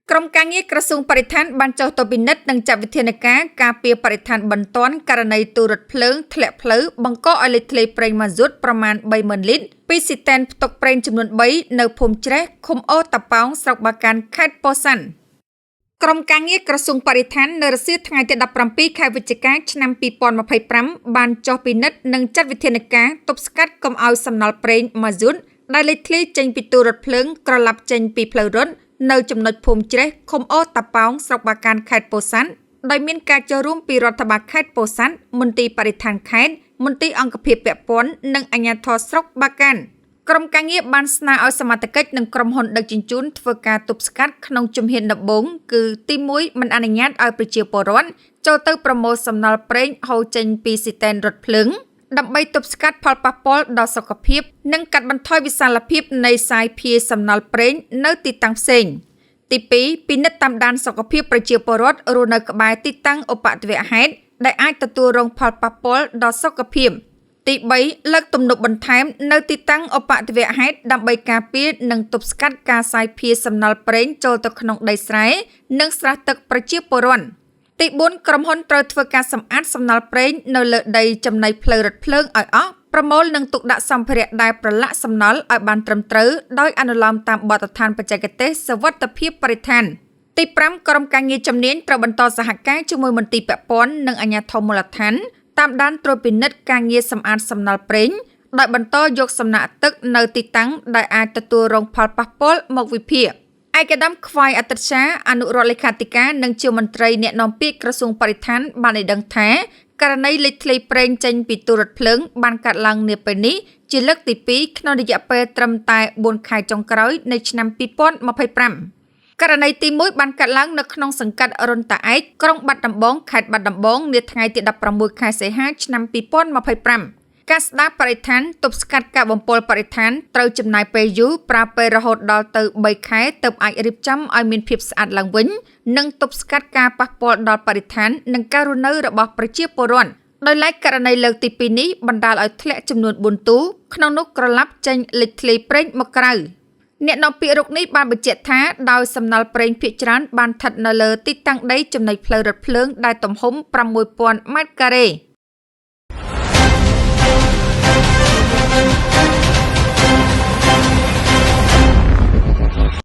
ក្រុមការងារក្រសួងបរិស្ថានបានចុះទៅពិនិត្យនិងចាត់វិធានការការពារបរិស្ថានបន្ទាន់ករណីទូរថភ្លើងធ្លាក់ផ្លូវបង្កឲ្យលេចធ្លាយប្រេងម៉ាស៊ូតប្រមាណ 30,000 លីត្រពីស៊ីតែនផ្ទុកប្រេងចំនួន3នៅភូមិច្រេះឃុំអូតាប៉ោងស្រុកបាកានខេត្តពោធិ៍សាត់ក្រុមការងារក្រសួងបរិស្ថាននៅរសៀលថ្ងៃទី17ខែវិច្ឆិកាឆ្នាំ2025បានចុះពិនិត្យនិងចាត់វិធានការទប់ស្កាត់កុំឲ្យសំណល់ប្រេងម៉ាស៊ូតដែលលេចធ្លាយចេញពីទូរថភ្លើងក្រឡាប់ចេញពីផ្លូវរថនៅចំណុចភូមិច្រេះឃុំអូតាប៉ោងស្រុកបាកានខេត្តពោធិ៍សាត់ដោយមានការចូលរួមពីរដ្ឋបាលខេត្តពោធិ៍សាត់មន្ទីរបរិស្ថានខេត្តមន្ទីរអង្គភាពពាក់ព័ន្ធនិងអាជ្ញាធរស្រុកបាកានក្រុមការងារបានស្នើឲ្យសមត្ថកិច្ចនិងក្រុមហ៊ុនដឹកជញ្ជូនធ្វើការទប់ស្កាត់ក្នុងជំហានដំបូងគឺទី1មិនអនុញ្ញាតឲ្យប្រជាពលរដ្ឋចូលទៅប្រមូលសំណល់ប្រេងហូរចេញពីស៊ីតែនរថភ្លើងដើម្បីទប់ស្កាត់ផលប៉ះពាល់ដល់សុខភាពនិងកាត់បន្ថយវិសាលភាពនៃសាយភាយសំណល់ប្រេងនៅទីតាំងផ្សេងទី2ពិនិត្យតាមដានសុខភាពប្រជាពលរដ្ឋរស់នៅក្បែរទីតាំងឧបទ្វហេតុដែលអាចទទួលរងផលប៉ះពាល់ដល់សុខភាពទី3លើកទំនប់បន្ថែមនៅទីតាំងឧបទ្វហេតុដើម្បីការពារនិងទប់ស្កាត់ការសាយភាយសំណល់ប្រេងចូលទៅក្នុងដីស្រែនិងស្រះទឹកប្រជាពលរដ្ឋទី4ក្រុមហ៊ុនត្រូវធ្វើការសម្អាតសំណល់ប្រេងនៅលើដីចំណីផ្លូវរថភ្លើងឲ្យអស់ប្រមូលនិងទុកដាក់សម្ភារៈដែលប្រឡាក់សំណល់ឲ្យបានត្រឹមត្រូវដោយអនុលោមតាមបទដ្ឋានបច្ចេកទេសសុវត្ថិភាពបរិស្ថានទី5ក្រុមការងារជំនាញត្រូវបន្តសហការជាមួយមន្ទីរពាក់ព័ន្ធនិងអាជ្ញាធរមូលដ្ឋានតាមដានត្រួតពិនិត្យការងារសម្អាតសំណល់ប្រេងដោយបន្តយកសំណាក់ទឹកនៅទីតាំងដែលអាចទទួលរងផលប៉ះពាល់មកវិភាគឯកឧត្តមខ្វាយអត្ថាអនុរដ្ឋលេខាធិការនិងជាមន្ត្រីអ្នកនាំពាក្យក្រសួងបរិស្ថានបានឲ្យដឹងថាករណីលេចធ្លាយប្រេងចេញពីទូរថភ្លើងបានកើតឡើងនាពេលនេះជាលើកទី2ក្នុងរយៈពេលត្រឹមតែ4ខែចុងក្រោយនៃឆ្នាំ2025ករណីទី1បានកើតឡើងនៅក្នុងសង្កាត់រុនតាឯកក្រុងបាត់ដំបងខេត្តបាត់ដំបងនាថ្ងៃទី16ខែសីហាឆ្នាំ2025ការស្ដារបរិស្ថានទប់ស្កាត់ការបំពុលបរិស្ថានត្រូវចំណាយពេលយូរប្រើពេលរហូតដល់ទៅ3ខែទើបអាចរៀបចំឲ្យមានភាពស្អាតឡើងវិញនិងទប់ស្កាត់ការប៉ះពាល់ដល់បរិស្ថាននិងការរស់នៅរបស់ប្រជាពលរដ្ឋដោយឡែកករណីលើកទី2នេះបណ្ដាលឲ្យធ្លាក់ចំនួន4ទូក្នុងនោះក្រឡាប់ចេញលេចធ្លាយប្រេងមកក្រៅអ្នកនាំពាក្យរូបនេះបានបញ្ជាក់ថាដោយសំណល់ប្រេងភាគច្រើនបានស្ថិតនៅលើទីតាំងដីចំណីផ្លូវរថភ្លើងដែលទំហំ6000ម៉ែត្រការ៉េ។